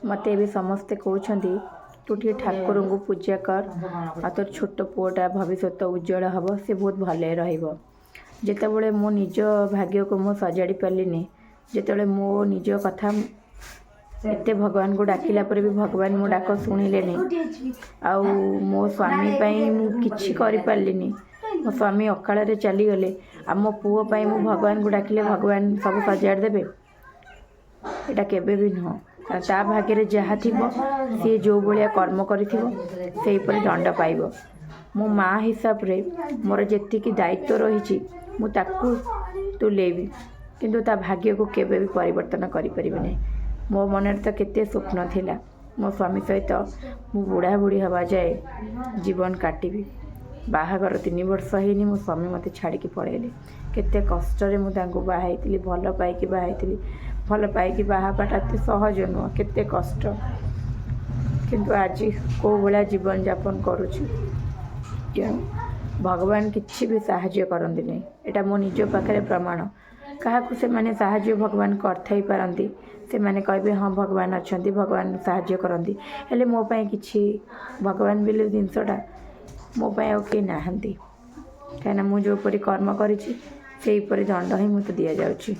ମୋତେ ଏବେ ସମସ୍ତେ କହୁଛନ୍ତି, ତୁ ଟିକେ ଠାକୁରଙ୍କୁ ପୂଜା କର ଆଉ ତୋର ଛୋଟ ପୁଅଟା ଭବିଷ୍ୟତ ଉଜ୍ଜଳ ହେବ, ସେ ବହୁତ ଭଲରେ ରହିବ। ଯେତେବେଳେ ମୋ ନିଜ ଭାଗ୍ୟକୁ ମୁଁ ସଜାଡ଼ି ପାରିଲିନି, ଯେତେବେଳେ ମୋ ନିଜ କଥା ଏତେ ଭଗବାନଙ୍କୁ ଡାକିଲା ପରେ ବି ଭଗବାନ ମୋ ଡାକ ଶୁଣିଲେନି, ଆଉ ମୋ ସ୍ୱାମୀ ପାଇଁ ମୁଁ କିଛି କରିପାରିଲିନି, ମୋ ସ୍ୱାମୀ ଅକାଳରେ ଚାଲିଗଲେ, ଆଉ ମୋ ପୁଅ ପାଇଁ ମୁଁ ଭଗବାନଙ୍କୁ ଡାକିଲେ ଭଗବାନ ସବୁ ସଜାଡ଼ି ଦେବେ, ଏଇଟା କେବେ ବି ନୁହଁ। କାରଣ ତା ଭାଗ୍ୟରେ ଯାହା ଥିବ, ସିଏ ଯେଉଁ ଭଳିଆ କର୍ମ କରିଥିବ, ସେହିପରି ଦଣ୍ଡ ପାଇବ। ମୋ ମା ହିସାବରେ ମୋର ଯେତିକି ଦାୟିତ୍ୱ ରହିଛି, ମୁଁ ତାକୁ ତୁଲେଇବି, କିନ୍ତୁ ତା ଭାଗ୍ୟକୁ କେବେ ବି ପରିବର୍ତ୍ତନ କରିପାରିବି ନାହିଁ। ମୋ ମନରେ ତ କେତେ ସ୍ୱପ୍ନ ଥିଲା, ମୋ ସ୍ୱାମୀ ସହିତ ମୁଁ ବୁଢ଼ା ବୁଢ଼ୀ ହେବା ଯାଏ ଜୀବନ କାଟିବି। ବାହାଘର 3 ବର୍ଷ ହେଇନି, ମୋ ସ୍ୱାମୀ ମୋତେ ଛାଡ଼ିକି ପଳେଇଲେ। କେତେ କଷ୍ଟରେ ମୁଁ ତାଙ୍କୁ ବାହା ହେଇଥିଲି, ଭଲ ପାଇକି ବାହା ହେଇଥିଲି। ଭଲ ପାଇକି ବାହା ହେବାଟା ଏତେ ସହଜ ନୁହଁ, କେତେ କଷ୍ଟ। କିନ୍ତୁ ଆଜି କେଉଁ ଭଳିଆ ଜୀବନଯାପନ କରୁଛି। ତେଣୁ ଭଗବାନ କିଛି ବି ସାହାଯ୍ୟ କରନ୍ତିନି, ଏଇଟା ମୋ ନିଜ ପାଖରେ ପ୍ରମାଣ। କାହାକୁ ସେମାନେ ସାହାଯ୍ୟ ଭଗବାନ କରିଥାଇ ପାରନ୍ତି, ସେମାନେ କହିବେ, ହଁ, ଭଗବାନ ଅଛନ୍ତି, ଭଗବାନ ସାହାଯ୍ୟ କରନ୍ତି। ହେଲେ ମୋ ପାଇଁ କିଛି ଭଗବାନ ବୋଲି ଜିନିଷଟା ମୋ ପାଇଁ ଆଉ କେହି ନାହାନ୍ତି। କାହିଁକିନା ମୁଁ ଯେଉଁପରି କର୍ମ କରିଛି, ସେହିପରି ଦଣ୍ଡ ହିଁ ମୋତେ ଦିଆଯାଉଛି।